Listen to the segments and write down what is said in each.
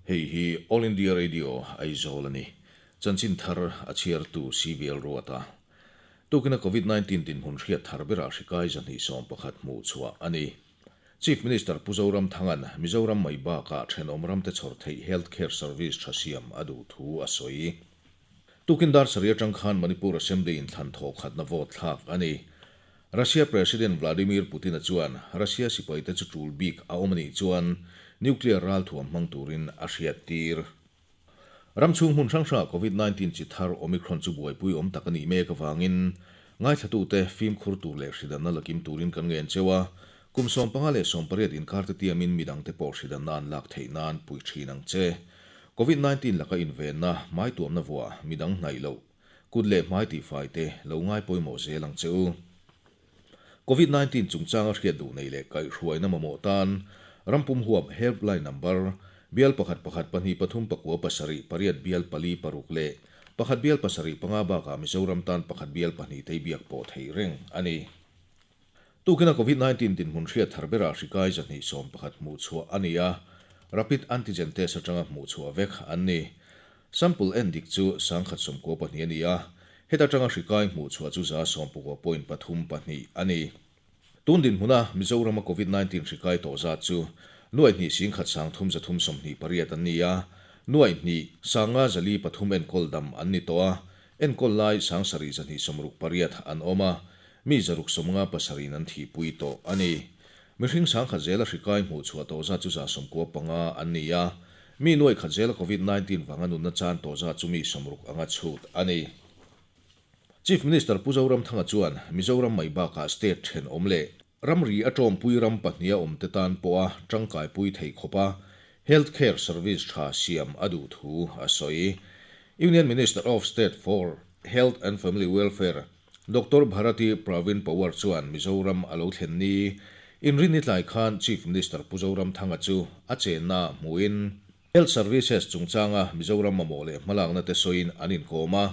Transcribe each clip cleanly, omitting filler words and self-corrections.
Hei hi All India Radio Aizawl a ni. Chanchin thar a chhiartu CVL Ruata. Tukina Covid 19 dinhmun hriat thar berah hri kai 211 hmuh chhuah a ni. Chief Minister Pu Zoramthanga'n Mizoram mai bakah thenawm ramte chhawr theih health care service tha siam a duh thu a sawi. Tukin dar sarih atang khan Manipur Assembly inthlan thawh khatna vote thlak a ni. Russia President Vladimir Putin-a chuan Russia sipaite chu tul bik a awm a nih chuan nuclear ralthuam hmang turin a hriattir. Ram chhung hmun hrang hrangah Covid 19 chi thar Omicron chu buaipui awm tak a nih mek avangin ngaithlatute fimkhur tur leh hridanna la kim turin kan ngen cheu a, kum 15 leh 18 inkarte tiamin midangte pawh hridanna an lak theih nan pui thin ang che. Covid 19 laka invenna, hmaituamna vuah, midang hnaih loh, kut leh hmai tihfai te lo ngai pawimawh zel ang che u. Covid 19 chungchanga hriat duh nei leh kaihhruaina mamawh tan rampum huap helpline number bial 1 1 2 3 9 7 8 bial 4 6 leh 1 bial 7 5 bakah Mizoram tan 1 bial 2 tei biak pawh thei reng a ni. Tukina Covid 19 dinhmun hriat thar berah hri kai 211 hmuh chhuah a ni a, rapid antigen test atanga hmuh chhuah vek an ni. Sample en dik chu 192 a ni a, heta tanga hri kai hmuh chhuah chu 19.32 a ni. Tun dinhmuna Mizorama Covid 19 hri kai tawh zat chu 2,133 28 an ni a, 2,503 enkawl dam an ni tawh a, enkawl lai 7,268 an awm a, mi 657 an thihpui tawh a ni. Mihring 10,000 zela hri kai hmuh chhuah tawh zat chu 95 an ni a, mi 100 zela Covid 19 wanga nunna chan tawh zat chu mi 60 anga chhut a ni. Chief Minister Pu Zoramthanga chuan Mizoram mai bakah state then awm leh ramri a tawmpui ram pahnih a awm te tan pawh a tangkai pui thei khawp a health care service tha siam a duh thu a sawi. Union Minister of State for Health and Family Welfare Dr. Bharati Pravin Pawar chuan Mizoram a lo thlen ni inrin ni tlai khan Chief Minister Pu Zoramthanga chu a chenna hmuin Health Services chungchanga Mizoram mamawh leh hmalakna te sawiin an inkawm a.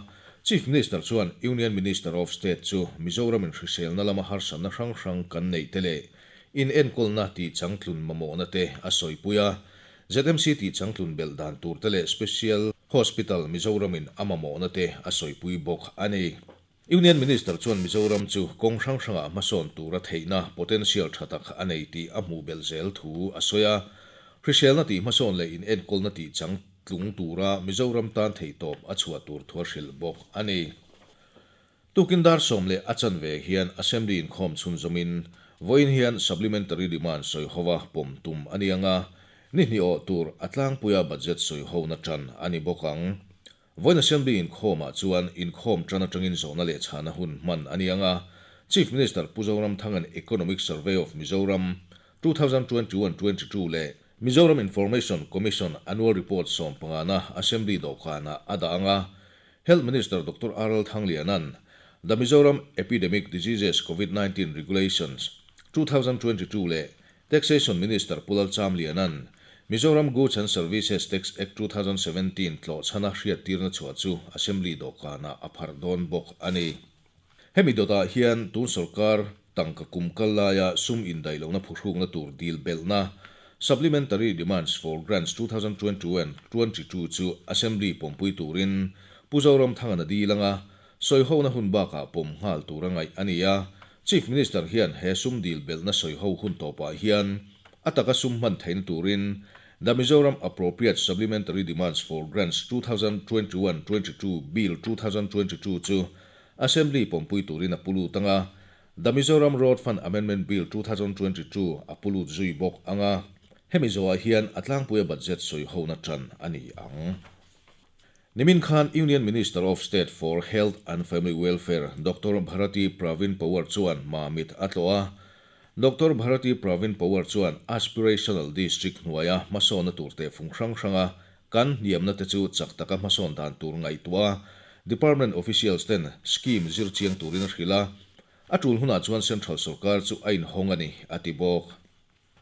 Chief Minister chuan Union Minister of State chu Mizoram in hriselna lama harsatna hrang hrang kan nei te leh in enkawlna tih changtlun mamawhna te a sawipui a. ZMC tih changtlun belh dan tur te leh Special Hospital Mizoram in a mamawhna te a sawipui bawk a ni. Union Minister chuan Mizoram chu kawng hrang hrangah hmasawn tura theihna potential tha tak a nei tih a hmuh belh zel thu a sawi a. Hriselna tih hmasawn leh in enkawlna tih changtlung tura Mizoram tan thei tawp a chhuah tur thu a hrilh bawk a ni. Tukin dar 10 leh a chanve hian Assembly inkhawm chhunzawmin vawiin hian supplementary demand sawi hova pawm tum a ni anga, ni hnih awh tur a tlangpuia budget sawi hona tan a ni bawk ang. Vawiin Assembly inkhawmah chuan inkhawm tan atangin zawhna leh chhana hun hman a ni anga, Chief Minister Pu Zoramthanga'n Economic Survey of Mizoram 2021-22 leh Mizoram Information Commission Annual Report 15na Assembly dawhkanah a dah anga, Health Minister Dr. R L Thangliana'n The Mizoram Epidemic Diseases COVID-19 Regulations 2022 leh Taxation Minister Pu Lalchamliana'n Mizoram Goods and Services Tax Act 2017 tlawh chhana hriattirna chhuah chu Assembly dawhkanah a pharh dawn bawk a ni. Hemi dawtah hian tun sarkar tangka kum kal laia sum indaihlohna phuhrukna tur dil belhna Supplementary Demands for Grants 2021-22 chu Assembly pawmpui turin Pu Zoramthanga na dil anga, sawi hona hun bakah pawm nghal tur a ngaih a ni a. Chief Minister hian he sum dil belhna sawi ho hun tawpah hian a taka sum hman theihna turin The Mizoram Appropriate Supplementary Demands for Grants 2021-22 Bill 2022 chu Assembly pawmpui turin a pulut anga, The Mizoram Road Fund Amendment Bill 2022 a pulut zui bawk anga, hemi zawhah hian a tlangpuia budget sawi hona tan a ni ang. Nimin khan Union Minister of State for Health and Family Welfare Dr. Bharati Pravin Pawar chuan Mamit a tlawh a. Dr. Bharati Pravin Pawar chuan Aspirational District hnuaia hmasawnna tur te fung hrang hranga kan hniamna te chu chak taka hmasawn dan tur ngaihtuah Department officials ten scheme zir chiang turin a hrilh a. A tul hunah chuan Central Sarkar chu a inhawng a ni, a ti bawk.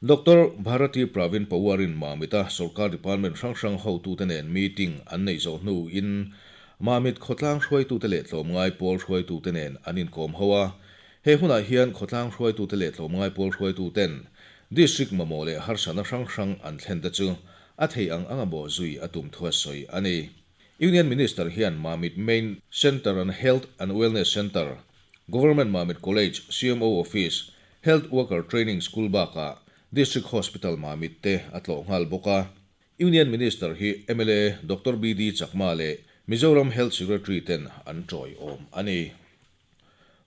Dr. Bharati Pravin Pawarin Mamita Sarkar Department hrang hrang hotu te nen meeting an nei zawh hnu in Mamit khawtlang hruaitu te leh tlawmngai pawl hruaitu te nen an inkawm ho a. He hunah hian khawtlang hruaitu te leh tlawmngai pawl hruaitu ten District mamawh leh harsatna hrang hrang an thlen te chu a theih ang anga bawhzui a tum thu a sawi a ni. Union Minister hian Mamit Main Centre and Health and Wellness Centre, Government Mamit College, CMO Office, Health Worker Training School bakah District Hospital Mamit te a tlawh nghal bawk a. Union Minister hi mla Doctor BD Chakma leh Mizoram Health Secretary ten an tawiawm a ni.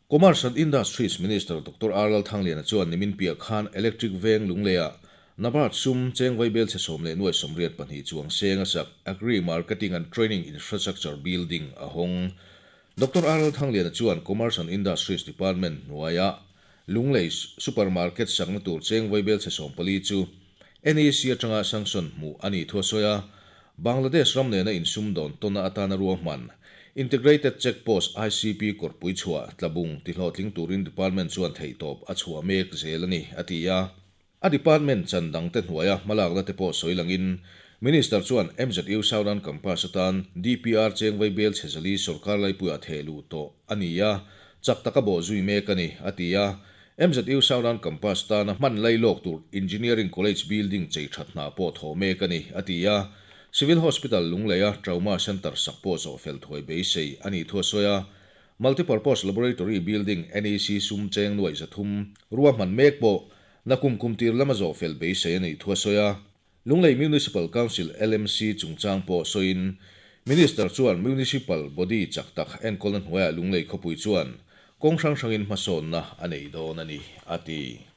Commerce and Industries Minister Doctor R Lalthangliana chuan nimin piah khan Electric Veng Lungleiah NABARD sum cheng vaibel chhe sawm leh nuai sawmriat pahnih chuang seng a sak Agri Marketing and Training Infrastructure Building a hawng. Doctor R Lalthangliana chuan Commerce and Industries Department hnuaia Lunglei Supermarket sakna tur cheng vaibel chhe 14 chu NEC atanga sanction hmuh a nih thu a sawi a, Bangladesh ram nena insumdawn tawnna atana ruahman Integrated Check Post, ICP, kawrpui chhuah tlabung tihlawhtling turin Department chuan theihtawp a chhuah mek zel a ni, a ti a. A department chan dangte hnuaia hmalakna te pawh sawi langin Minister chuan MZU Southern Campus atan DPR cheng vaibel chhe zali sawrkar laipuiah theh luh tawh a ni a, chak taka bawh zui mek a ni, a ti a. MZU Southern Campus tana hman lai lawk tur Engineering College building chei that hna pawh thawh mek a ni, a ti a. Civil Hospital Lungleia Trauma Centre sak pawh zawh fel thuai beisei a nih thu a sawi a. Multipurpose Laboratory building NEC sum cheng nuaih 300 ruahman mek pawh nakum kum tir lama zawh fel beisei a nih thu a sawi a. Lunglei Municipal Council, LMC, chungchang pawh sawiin Minister chuan Municipal body chak tak enkawlna hnuaiah Lunglei khawpui chuan kawng hrang hrangin hmasawnna a nei dawn a ni, a ti.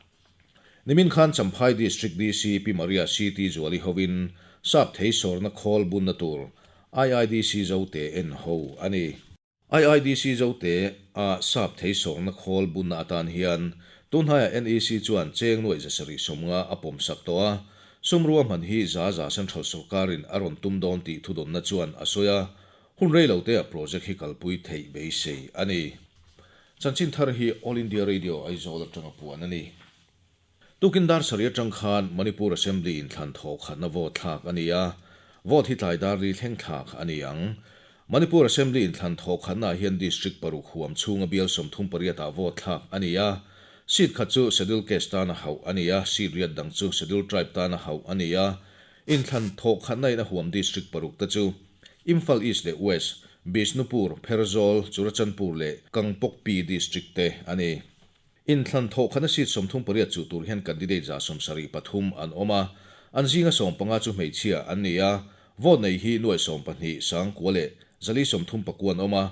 Nimin khan Champhai District DC Pi Maria CT Zuali hovin sap thei sawrna khawl bunna tur IIDC Zote en ho a ni. IIDC Zote a sap thei sawrna khawl bunna atan hian tunhnaiah NEC chuan cheng nuaih 750 a pawm sak tawh a, sum ruahman hi za za Central sawrkarin a rawn tum dawn tih thudawnna chuan a sawi a, hun rei lo teah project hi kalpui theih beisei a ni. Chanchin thar hi All India Radio Aizawl atanga puan a ni. Tukin dar sarih atang khan Manipur Assembly inthlan thawh khatna vote thlak a ni a, vote hi tlai dar li thleng thlak a ni ang. Manipur Assembly inthlan thawh khatnaah hian District paruk huam chhunga bial 38 ah vote thlak a ni a, seat khat chu Scheduled Caste tana hauh a ni a, seat riat dang chu Scheduled Tribe tana hauh a ni a. Inthlan thawh khatna in a huam District paruk te chu Imphal East leh West, Bishnupur, Pherzawl, Churachandpur leh Kangpokpi District te a ni. Inthlan thawh khatna seat 38 chuh tur hian candidate 73 an awm a, an zinga 15 chu hmeichhia an ni a, vote nei hi nuai 12 sangkua leh 439 an awm a,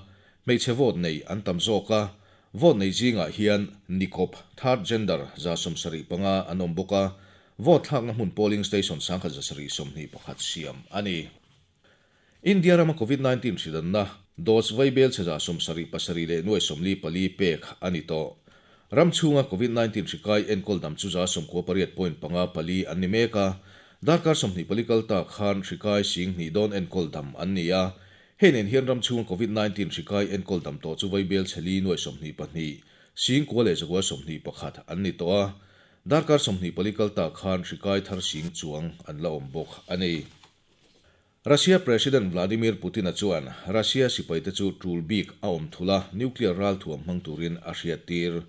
hmeichhe vote nei an tam zawk a, vote nei zingah hian nikawp, third gender, 75 an awm bawk a, vote thlakna hmun polling station 1721 siam a ni. India rama Covid 19 hridanna dose vaibel chhe 77 leh nuai 44 pek a ni tawh. Ram chhunga Covid 19 hri kai enkawl dam chu 98.54 an ni mek a, darkar 24 kal ta khan hri kai 2000 dawn enkawl dam an ni a. Hei nen hian ram chhunga Covid 19 hri kai enkawl dam tawh chu vaibel chhe li nuai 22 sing kua leh 921 an ni tawh a, darkar 24 kal ta khan hri kai thar sing chuang an la awm bawk a ni. Russia President Vladimir Putin-a chuan Russia sipaite chu tul bik a awm thula nuclear ral thuam hmang turin a hriat tir.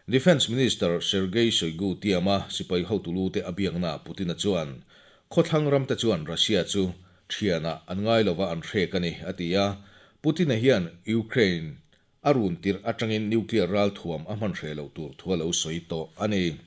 Defence Minister Sergei Shoigu tiama sipai hotulu te a biakna Putin-a chuan khawthlang ramte chuan Russia chu thiana an ngai lova an hrek a ni, a ti a. Putin-a hian Ukraine a run tir atangin nuclear ral thuam a hman hre lo tur thu a lo sawi tawh a ni.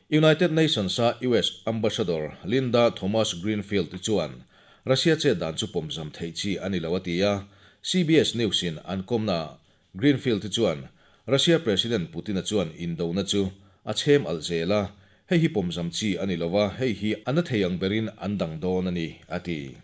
United Nations a US Ambassador Linda Thomas-Greenfield chuan Russia che dan chu pawmzam theih chi a ni lo a ti a, CBS News in an kawmna Greenfield chuan Russia President Putin-a chuan indona chu a chhem alh zel a, hei hi pawmzam chi a ni lo a, hei hi a na thei ang berin an dang dawn a ni, a ti.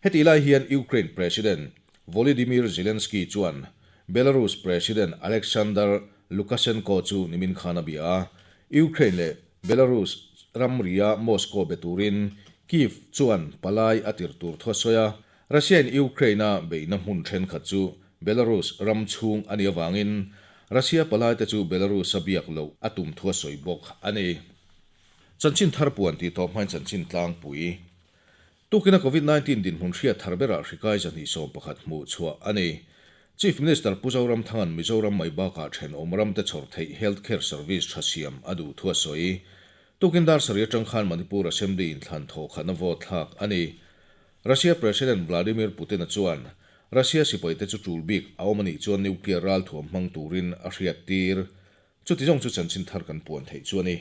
Heti lai hian Ukraine President Volodymyr Zelensky chuan Belarus President Alexander Lukashenko chu nimin khan a bia a, Ukraine leh Belarus ramria Moscow be turin Kyiv chuan palai a tir tur thu a sawi a, Russia in Ukraine-a beihna hmun thenkhat chu Belarus ram chhung a nih avangin Russia palai te chu Belarus a biak loh a tum thu a sawi bawk a ni. Chanchin thar puan tih tawp hmain chanchin tlangpui. Tukina Covid 19 dinhmun hriat thar berah hri kai 211 hmuh chhuah a ni. Chief Minister Pu Zoramthanga'n Mizoram mai bakah thenawm ram te chhawr theih health care service tha siam a duh thu a sawi. Tukin dar sarih atang khan Manipur Assembly inthlan thawhkhatna vote thlak a ni. Russia President Vladimir Putin-a chuan Russia sipaite chu tul bik a awm a nih chuan nuclear ralthuam hmang turin a hriattir. Chuti zawng chu chanchin thar kan puan theih chu a ni.